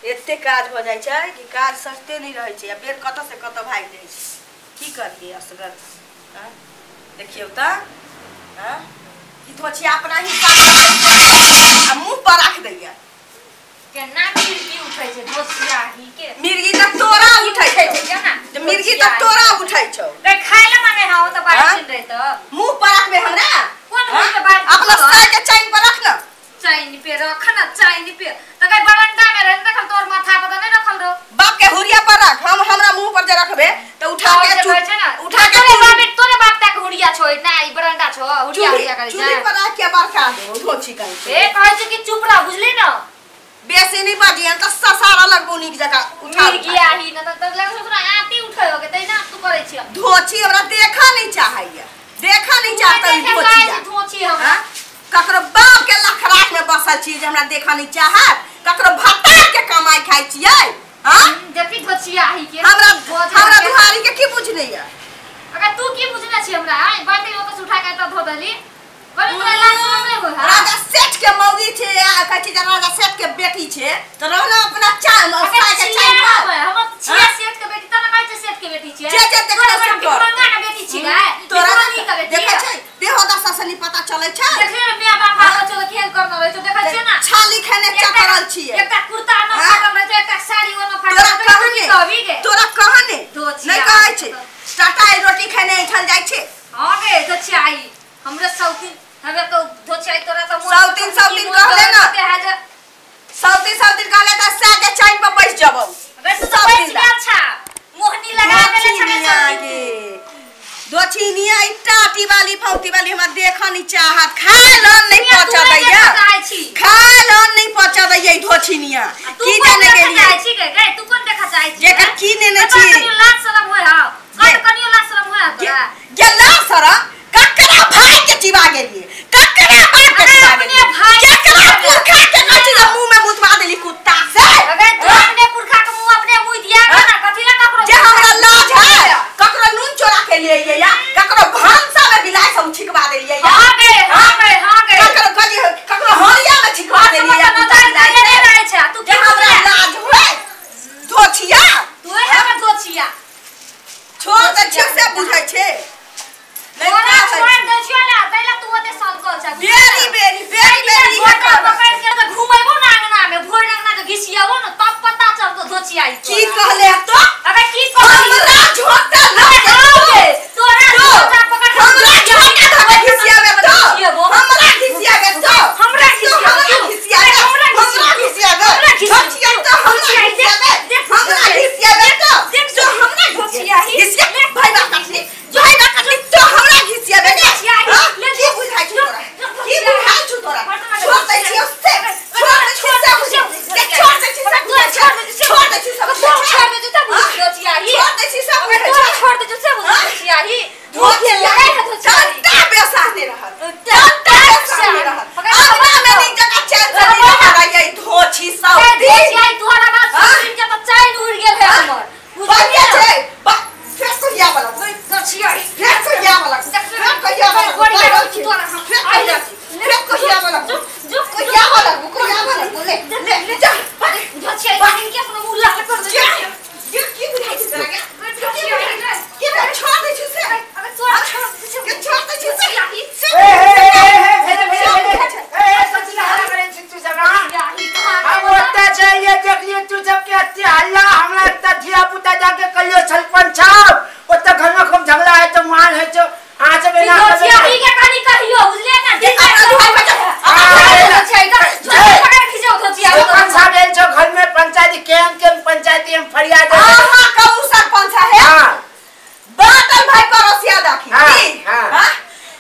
एते काज भऽ जाइ छै कि काज सस्ते नहि रहै छै आ बेर कतऽ से कतऽ भागि जाइ छै। की करियै असगर? आँय, देखियौ तऽ, आँय, ई धोछिया अपना हिसाब आ मुँह पर राख दैया। केना मिर्गी उठै छै धोसियाही के? मिर्गी तऽ तोरा उठै छै छौ। केना? मिर्गी तऽ तोरा उठै छौ। रे खाय ले मांगे हौ तऽ बाहर हाँ? चिन रहे तऽ मुँह पर रखबे हमरा? कोन हाँ? मुँह पे बाहर अपना साय के चैन पर रख न। चैन पे रख न, चैन पे तऽ कहीं बरंडा में रह रखल, तोर माथा पर तऽ नहीं रखल रहो। बाप के हुरिया पर रख। हम हमरा मुँह पर जे रखबे तऽ उठा और के जे कहै छै ना, उठा के तोरे बाप, तोरे बाप तक हुरिया छो ना, ई बरंडा छो, हुरिया हुरिया करै चूल्ही छै। पर राख के बरका दो धोछी कहीं के। ए कहै छै कि चुप रह, बुझली न? बेसी नहीं बाजियन तऽ ससारा लगबो नीक जकाँ उठा मिर्गी आही न तऽ लगै छै तोरा आती उठै होगे तै ना तू करै छियै। धोछी हमरा देखा नहीं चाहैया, देखा नहीं चाहता ई देखे चाहै धोछिया। छै धोछी हमरा। हाँ? ककरो बाप के लखराट में बसल छी जे हमरा देखा नहीं चाहत, ककरो भत्ता के कमाई खाइ छियै। हाँ? देखी धोछिया आही के। हमरा धोछिया हमरा के। दुहारी के की बुझने या? अगर तू की बुझने छी हमरा? आइ बाल्टी ओतऽ से उठा के एतऽ धो देली। कहली तोरा लाज शरम नहि होइ है? राजा सेठ के मौगी छै आ कहै छै जे राजा सेठ के बेटी छै तऽ रहना अपना चाल अगर साय के छियै चाल पर। हमर छियै हाँ? सेठ के बेटी, तोरा कहै छै सेठ के बेटी छियै। जे जे देखै तोरा से कर। भिखमंगा के बेटी छी गै। तोरा भिखमंगी के बेटी। देखै छै देहो दशा से नहीं पता चलै छै। देखली ने my बाप हाथ चल खेल करना रहै छै, देखै छियै ना? छाली खेने चतरल छियै। एकटा कुर्ता न हाँ? फाटल रहै छै, एकटा साड़ी ओ न फाटल तोरा रहै छै, तू की कहने कहबी गे? तोरा कहने धोछिया। नहीं कहै छै। टाटा रोटी खेने ऐठल जाइ छै। हां गे धोछिया, हमरे सौतीन हमे तो धोछिया तोरा तो मोन सौतीन सौतीन कहले ना। सौतीन सौतीन कहले त साग के चैन पर बैस जबौ। अबे तू तो बैस गेल छा, मोहनी लगा देले छा धोछिनिया सौतीन। गे धोछिनिया ई टाटी वाली फौती वाली हमरा देखऽ नहीं चाहत। खाय लन नहीं तू पचा नहि दैया, देखऽ चाहै छी। खाय लन नहीं पचा दैया ई धोछिनिया। आ तू की कोन जाने देखऽ गेलियै चाहै छी गे? गे तू कोन देखऽ चाहै छी? जेकर की नेने तोरा छी? कनियो लाज शरम होइ हौ? कत कनियो लाज शरम होइ हौ तोरा? गे लाज शरम ककरा भाई के चिबा गेलियै, ककरा बाप के अरे चिबा अपने गेलियै, भाई के केकरा चिबा पुरखा के कहै छी जे मुँह में मुतवा देली कुत्ता से? अगर तू अपने पुरखा के मुँह अपने मुँह दिया हाँ? ना, कथी ला ककरो जे हमरा लाज है ककरो नून चोरा के लिए अइयै या ककरो भानसा में बिलाइ सब छिकवा देलियै या? हां गे, हां गे, हां गे। ककरो गली ककरो हरिया में छिकवा हां, देलियै या समझ कुत्ता में बिलाइ नहीं से? रहै छै। तू जे की हमरा बुझले? लाज होय धोछिया? तू हमरा धोछिया छोड़ दै छियै से बुझै छै। नहीं तोरा का है? छोड़ दै छियै ना, तै ला तू ओते सनकल छै। बेरी बेरी बेरी बेरी गोटा इहे करब। पकड़ के तऽ घुमेबो ना अंगना में, भोर अंगना के घिसियाबो ना, तब पता चलतो धोछिया ई की तोरा। कहले तो? अबे की कहली? हमरा झोटा लग के गे, तोरा तो, झोटा पकड़ के हमरा झोटा धऽ के घिसियाबे तो, घिसियाबो। हमरा घिसियाबे तो, हमरा तो घिसियाबे हमरा तू। घिसियाबे, हमरा हमरा घिसियाबे, हमरा घिसियाबे। धोछिया तो हमरा धोछिया, देख, घिसियाबे, देख, हमरा देख, घिसियाबे तो, देख, तो हमरा धोछिया ही। घिसिया, भाई बा कटली, भाई बा कटली, तो हमरा घिसियाबे गे। धोछिया ही। हाँ? ले, की बुझाइ छौ तोरा? ले, की बुझाइ छौ तोरा? छोड़ दै छियौ से, छोड़ दै छियौ से बुझै। देख, छोड़ दै छियौ से बुझै छै। छोड़ दै छियौ से बुझै छै। छोड़ दै छियौ से हाँ? धोछिया ही। छोड़ दै छियौ से बुझै तोरा छै। छोड़ दै छियौ से हाँ? धोछिया ही। धोछिया लगाइ है धोछिया ही। टंटा बेसाहने रहत, टंटा बेसाहने रहत। अंगना में नीक जकाँ चैन से नहीं रहत यै धोछी सब ए, दिन। धोछिया ही, तोहरा बात हाँ? सुनि के तऽ चैन उड़ि गेल है हाँ? हमर। बढ़िया बुझलियै ना? छै। फेर कहिया वाला? धोछिया ही। फेर कहिया वाला? फेर कहिया वाला? बढ़िया फेर छै तोरा हम। कहिया? फेर कहिया वाला? जो, कहिया वाला? कहिया वाला? ले, ले, ले, जा। धोछिया ही, के अपना मुँह लाल कर दे। जा। ये की बुझाइ छै तोरा गे? धोछिया ही। की बुझाइ? छोड़ दै छियौ से। अबे तोरा छोड़ दै छियौ। के छोड़ दै छियौ से। धोछिया ही। ए ए ए ए भेले भेले भेले ए सचिन हल्ला करै छी तू सब। हाँ? धोछिया ही कहाँ हम के ओतऽ जाइए देखलिए तू सबके अते हल्ला, हमरा एते धिया पुता जाके कहियो सरपंच साहब ओतऽ घर में खूब झगड़ा है तो मार है तो अहाँ सब एना धोछिया ही के कनी कहियो, बुझलियै ना? दिन अपना दुआर पर जा। धोछिया ही के, धोछिया पकड़ के खिचाउ धोछिया ही। सरपंच साहब आयल छौ घर में पंचायती केहन केहन पंचायती हम फरियाद है। अहाँ कहू सरपंच है? हाँ। बाटल भाई पड़ोसिया दाखी। हाँ, की? हाँ। हाँ?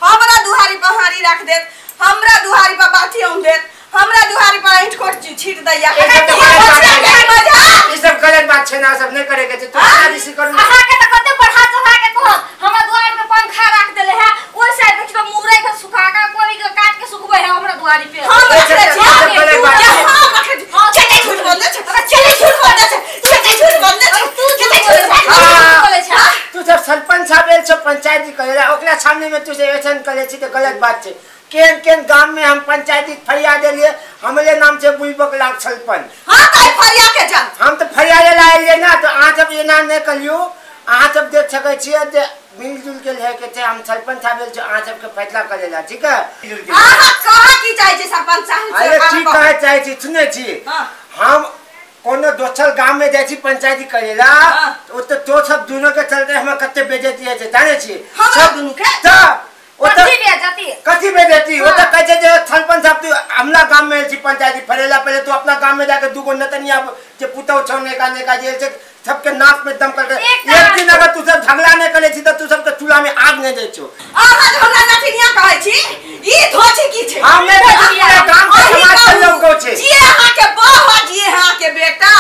हमरा दुहारी पर हारी राख देत, हमरा दुहारी पर बाथी औं देत, हमरा दुहारी पर ईंट कोट छीट दैया। ई सब तऽ ई गलत बात धोछिया छै। के मजा? ई सब गलत बात छै ना, सब नहि करे के छै। तू हाँ? अपना दिस करू। अहाँ के तऽ कते बढ़ा चढ़ा के कहत, हमरा दुआरि पे पंखा राख देले है, ओहि साइड देखियौ मुरई के सुखा के कोबी के काट के सुखबै है हमरा दुआरि पे। हम रखने छी। ई सब गलत बात जे छै। हम रखने छी। चटे झूठ बोलने छै, चटे झूठ बोलने छै, चटे झूठ बोलने छै, तू चटे झूठ बोलने छै। हाँ। बोलै छै। तू सब सरपंच साहब आयल छौ पंचायती करे ला, ओकरा सामने में तू सब ऐसन करे छी तऽ गलत बात छै। केन केन गांव में हम पंचायती फरियाद देलिए हमरे नाम से बुलबक लाग छलपन। हां त फरिया के जा हम त फरियाद लाएलिए ना तो अहाँ सब एना नै कलियो। अहाँ सब देख सकै छियै जे मिलजुल के रहे के छै। हम सरपंच साहब छै अहाँ सबके फैसला करे ला ठीक है। अहाँ कहा की चाहै छी सरपंच साहब? अरे की कहे चाहै छी सुनै छी। हम कोनो दोसर गांव में जाइ छी पंचायती करे ला ओते तो सब दुनो के चलते हमरा कते बेइज्जती होइ छै जानै छी। सब दुनु के त ओते कथी बेइज्जती कथी बेइज्जती? ओते कहै छै जे सरपंच साहब तू हमरा गांव में छी पंचायती फरेला पहले तू अपना गांव में जाके दूगो नतनिया जे पुतौ छौ नेका नेका जेल छै सबके नाक में दम करके एक दिन अगर तू सब झगड़ा नहीं करे छी त तू सबके चूल्हा में आग नहीं दै छौ। अहाँ जे हमरा नतनिया कहै छी ई धोछी की छै? हम नै पूरा गांव के समाज के लोग कहै छै जे अहाँ के बौआ जे अहाँ के बेटा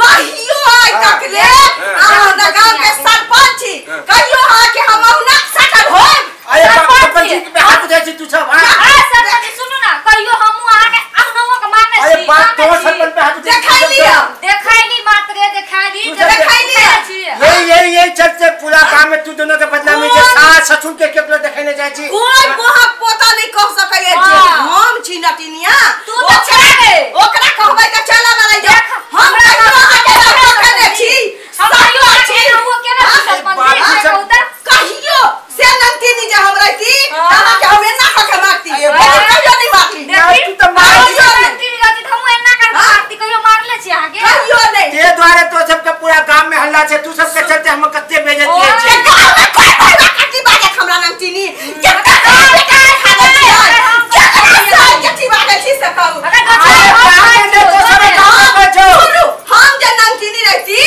कहियो आइ तक ले अहाँ हमरा गांव के सरपंच छी कहियो अहाँ के हम अहुना सटल होब। अरे सरपंच जी पे हाथ उठै छी तू सब। हां सरपंच सुनू ना कहियो हमहु अहाँ के अहुनो के मारने छी। अरे बात तो सरपंच पे हाथ उठै देखैली देखैली मात्रे देखैली देखैली। यही यही यही चलते पूरा गांव में तू दोनों के बदनामी छै। सास ससुर के केकरो देखै नै जाइ छी। कोई बहक पोता नहीं कह सकैए जे हम छी नटिनिया तू त चला गे ओकरा कहबै त चला वाला जे हम कहियो अहाँ के रखने छी हम कहियो अहाँ के वो केना सरपंच जी कहू त कहियो से नंतिनी जे हम रहती अहाँ के हम एना कह के मारती कहियो नहीं मारती। तू त मार नंतिनी रहती त हम एना कर मारती कहियो मारले छी अहाँ के कहियो नहीं। ते द्वारे तो सबके पूरा गांव में हल्ला छै तू सबके चलते हम कते बेइज्जती होइ छै। गांव में कोई भैया कटी बाजे हमरा नंतिनी केतना बेटा खा दै छी केतना साल कटी बाजे छी से कहू। सुनू हम जे नंतिनी रहती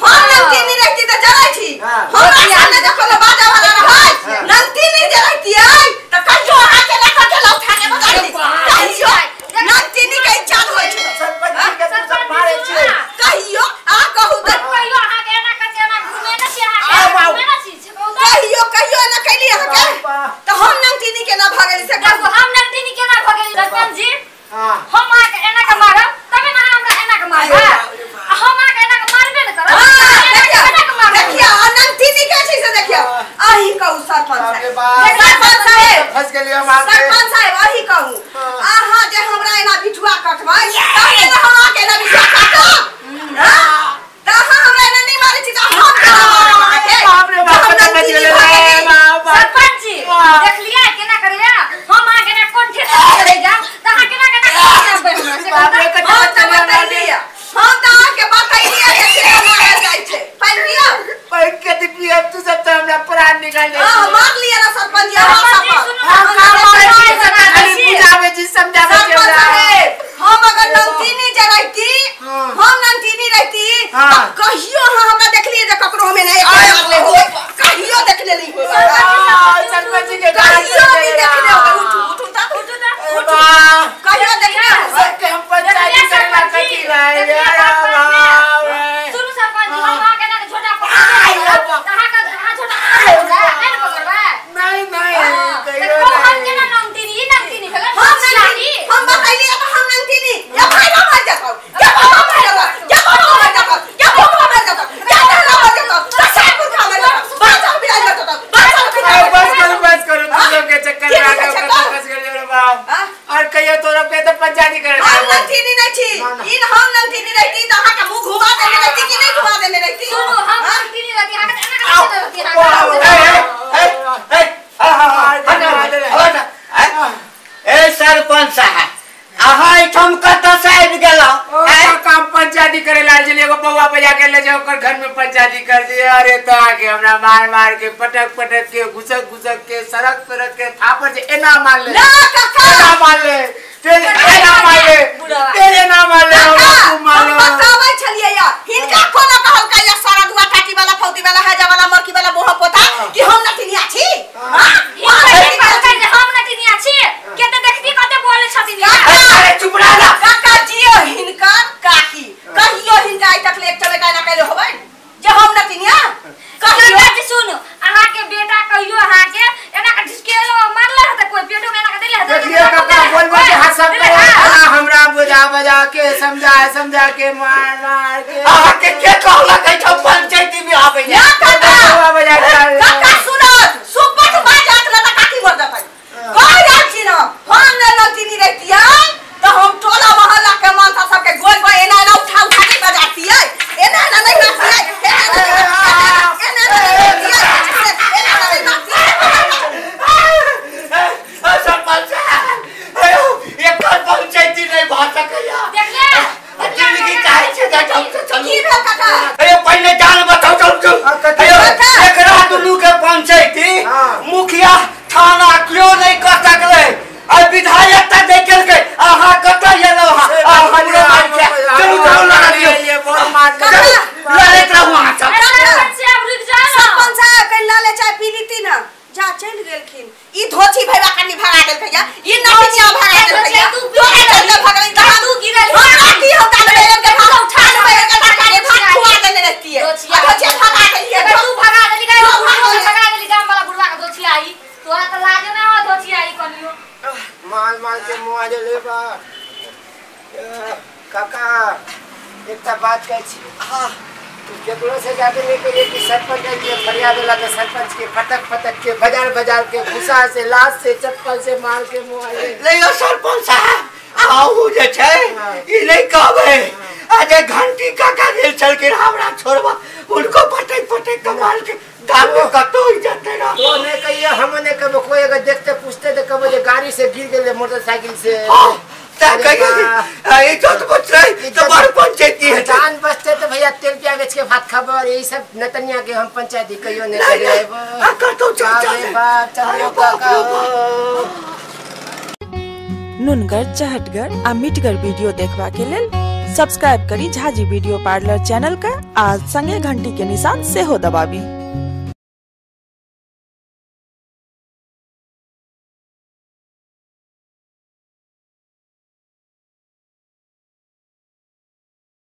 हम नंतिनी रहती त जरै छी हमरा सामने जे कोनो बाजा वाला रहै नंतिनी जे रहती आई त कहियो अहाँ के लखा के लौठा के बजाती कहियो नंतिनी के चाल होइ छै। सरपंच जी के तू सब मारै छै कहियो अहाँ कहू त कहियो अहाँ के एना कते एना घुमे न छी अहाँ के घुमे न छी कहियो कहियो एना कैली अहाँ के त हम नंतिनी के ना भ गेली से देखो हम नंतिनी के ना भ गेली सरपंच जी। हम अहाँ के एना के मारब तबे ना हमरा एना के मारब हम अहाँ के एना के मारबे न करब। देखियो नंतिनी के छै से देखियो अही कहू सरपंच साहब सरपंच साहब फंस गेलियो हम अहाँ सरपंच साहब अही कहू अहाँ जे हमरा एना बिठुआ कटबै तबे ना हम अहाँ के एना बिठुआ काटब। हां त अहाँ हमरा एना नहीं मारै छी त हम केना मारब अहाँ के? बाप रे बाप हम गेलै सरपंच जी देखलियै केना करैया हम अहाँ के एना कोन ठेस करे जा त अहाँ केना केना करबै हमरा से बाप रे हम त बतैलियै हम त अहाँ के बतैलियै जे केना मारल जाइ छै पानि पियौ पानि के पियब तू सब त हमरा प्राण निकाल ले। हां मार लिया ना सरपंच जी अहाँ सब हम का मारै छी खाली बुझाबै छी समझाबै छी सरपंच साहेब हम अगर नंतिनी जे रहती हम नंतिनी रहती त कहियो अहाँ हमरा देखलियै जे ककरो हमे नहीं मारले हो कहियो देखले नहीं हो सरपंच जी के कहियो नहीं देखले हो। उठू उठू त उठू त उठू कहियो देखले हो सबके हम पंचायती करला कथी रहे। सुनू सरपंच जी हम अहाँ के ना झोटा पकड़बै त अहाँ के अहाँ झोटा पकड़बै नहीं पकड़बै नहीं नहीं कहियो हम केना नंतिनी ई नंतिनी भेलै हम नंतिनी हम बतैली त हम नंतिनी या भाई मर जातौ या बाबा मर जातौ या बाबा मर जातौ या बाबा मर जातौ या दादा मर जातौ या साहब मर जातौ बाजा बिराज जातौ बाजा बस करू बस करू तू सबके चक्कर में आ गए फंस गेलियो रे बाप। और कहियो तोरा पे त पंचायती करे हम नंतिनी नहीं छी इन हम नंतिनी रहती त अहाँ के मुंह घुमा देने रहती कि नहीं घुमा देने रहती? सुनू हम नंतिनी रहती अहाँ के एना के रहती अहाँ ए ए ए ए सरपंच साहब अहाँ एठाम कतऽ से आबि गेलहुँ? काम पंचायती करे लाल जी एगो बौआ बजा के ले जाओ ओकर घर में पंचायती कर दिए। अरे तो आके हमरा मार मार के पटक पटक के घुसक घुसक के सड़क सड़क के थापर जे एना मार ले ना काका एना मार ले तेरे एना मार ले तेरे ना मार ले हमरा तू मार हम बताबै छलियै या हिनका कोना कहलकै या सारा दुआ टाटी वाला फौती वाला हैजा वाला मरकी वाला बोहा पोता कि हम नटिनिया छी। हां ई कहलकै जे हम नटिनिया छी केते देखती कते बोले छथिन। अरे चुप रह ना काका जियो हिनकर काकी कहियो हिनका आइ तक ले एक चमेटा ना कैले होबै जे हम नटिनिया कहियो। काका जी सुनू अहाँ के बेटा कहियो अहाँ के एना के ढिसकेलो मारले हत कोई पेटो में एना के देले हत देखिए काका बोल बोल के हाथ सब करे हमरा बुझा बजा के समझा समझा के मार मार के अहाँ के के कहलक एठाम पंचायती में आबै ना काका बौआ बजा के काका सुनत सुपथ बाजत ना त काकी मर जतै कहि रहल छी ना की भेल काका? अरे पहिले जान बताउ चल चल। एकरा दुनू के पंचायती मुखिया थाना क्यों नहीं कर सकले? आ विधायक त देखेलकै अहाँ कतऽ गेलौ? आ हमरो मार के चलू चलू लड़ा दियौ। ये बहुत मार लड़ैत रहू अहाँ सब। सरपंच साहब रुक जा ना। सरपंच साहब कहीं लाले चाय पी लीती ना। जा चल गेलखिन। ई धोची भैया कनी भगा देलकै या ई नटिया भगा देलकै या तू तू चल भगलै त तू गिरल हम की हम काट बैगन के भात उठा बैगन के तरकारी भात खुआ देने रहती है। धोचिया भगा देलिए। तू भगा देली का? भगा देली गाम वाला बुढ़वा के धोचिया आई। तोरा त लाजे ना हो धोचिया आई कनियो। माल माल के मुआ जे लेबा। काका एकटा बात कहै छी। हां तू केकरो से जाके नहीं कहिए कि सरपंच के फरियाद वाला के सरपंच के फटक फटक के बाजार बाजार के घुसा से लात से चप्पल से मार के मुआ ले। नहीं सरपंच साहब आहू जे छै ई नहीं कहबै। आज घंटी काका गेल छलखिन हमरा छोड़बा उनको फटक फटक के मार के गाम में कतौ इज्जत नहीं रह। तो नहीं कहिए हम नहीं कहबो। कोई अगर देखते पूछते तो कहबो जे गाड़ी से गिर गेलै मोटरसाइकिल से। इज्जत बचलै तो बड़ पंचायती है। जान बचते तो भैया तेल पिया बेच के भात खाबो। और यही सब नतनिया के हम पंचायती कहियो नहीं करे। कतौ चल काका। नुनगर चहटगर आ मिठगर वीडियो देखबा के लेल सब्सक्राइब करी झाजी वीडियो पार्लर चैनल का आ संगे घंटी के निशान सेहो दबाबी।